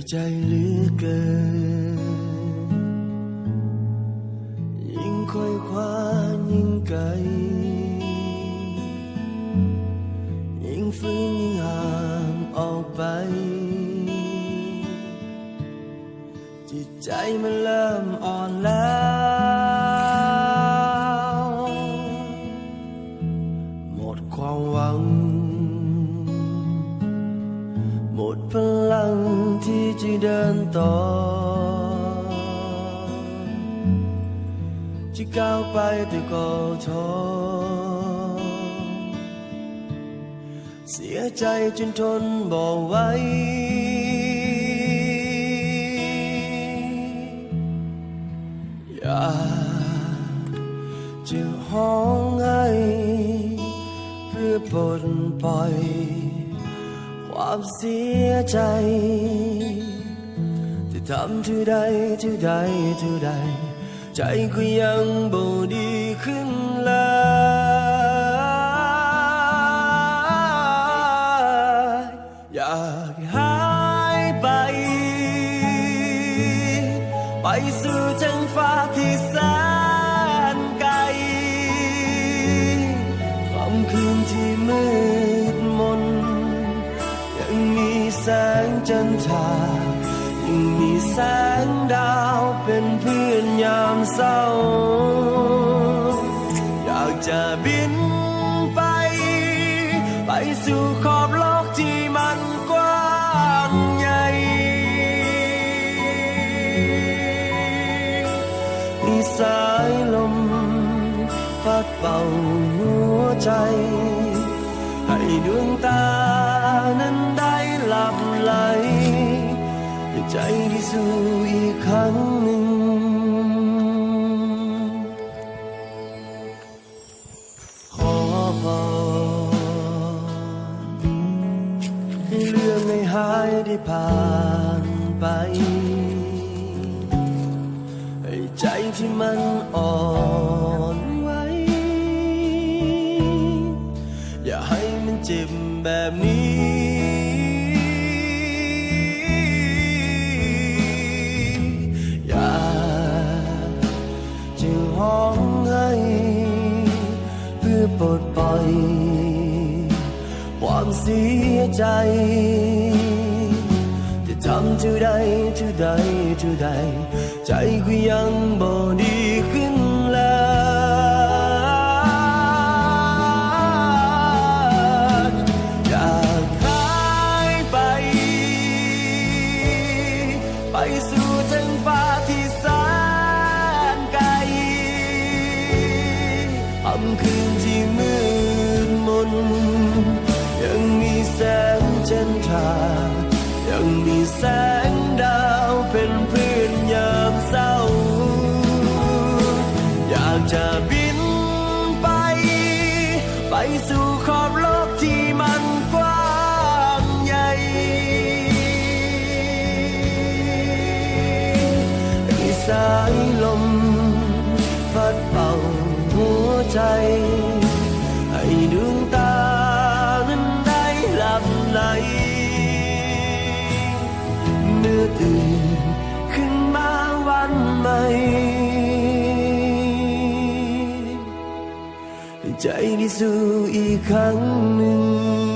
ໃຈເຫຼືອເກີນ ຍິ່ງໄຂວ່ຄວ້າຍິ່ງໄກ ຍິ່ງຟື້ນຍິ່ງຫ່າງອອກໄປ ຈິດໃຈມັນເລີ່ມອ່ອນແລ້ວ ໝົດຄວາມຫວັງ ໝົດພະລັງທີ່ຈະເດີນຕໍ່ ຈະກ້າວໄປແຕ່ກໍທໍ້ ເສຍໃຈຈົນທົນບໍ່ໄຫວ ຢາກຈະຮ້ອງໄຫ້ ເພື່ອປົດປ່ອຍຄວາມເສຍໃຈ ຈະທຳເທົ່າໃດ ເທົ່າໃດ ເທົ່າໃດ ໃຈກໍຍັງບໍ່ດີຂຶ້ນເລີຍ ຢາກຫາຍໄປ ໄປສູ່ເທິງຟ້າທີ່ແສນໄກ ຄ່ຳຄືນທີ່ມືດມົນ ຍັງມີແສງຈັນທາ ຍັງມີແສງດາວເປັນເພື່ອນຍາມເສົ້າ ຢາກຈະບິນໄປ ໄປສູ່ຂອບໂລກທີ່ມັນກວ້າງໃຫຍ່ ໃຫ້ສາຍລົມ ປັດເປົ່າຫົວໃຈ ໃຫ້ດວງຕານັ້ນໄດ້ຫຼັບໄຫຼ ໃຫ້ໃຈໄດ້ສູ່ອີກຄັ້ງໜຶ່ງ ຂໍພອນ ໃຫ້ເລື່ອງຮ້າຍໆໄດ້ຜ່ານໄປ ໃຫ້ໃຈທີ່ມັນອ່ອນໄຫວ ຢ່າໃຫ້ມັນເຈັບແບບນີ້ ຢາກຈະຮ້ອງໄຫ້ ເພື່ອປົດປ່ອຍ ຄວາມເສຍໃຈ ຈະທຳເທົ່າໃດ ເທົ່າໃດ ເທົ່າໃດ ໃຈກໍຍັງບໍ່ດີຂຶ້ນເລີຍ ຢາກຫາຍໄປ ໄປສູ່ເທິງຟ້າທີ່ແສນໄກ ຄ່ຳຄືນທີ່ມືດມົນ ຍັງມີແສງຈັນທາ ຍັງມີແສງດາວເປັນເພື່ອນຍາມເສົ້າ ຢາກຈະບິນໄປ ໄປສູ່ຂອບໂລກທີ່ມັນກວ້າງໃຫຍ່ ໃຫ້ສາຍລົມ ພັດເປົ່າຫົວໃຈ ໃຫ້ດວງຕານັ້ນໄດ້ຫຼັບໄຫຼ ເມື່ອຕື່ນຂຶ້ນມາວັນໃໝ່ ໃຫ້ໃຈໄດ້ສູ່ອີກຄັ້ງໜຶ່ງ.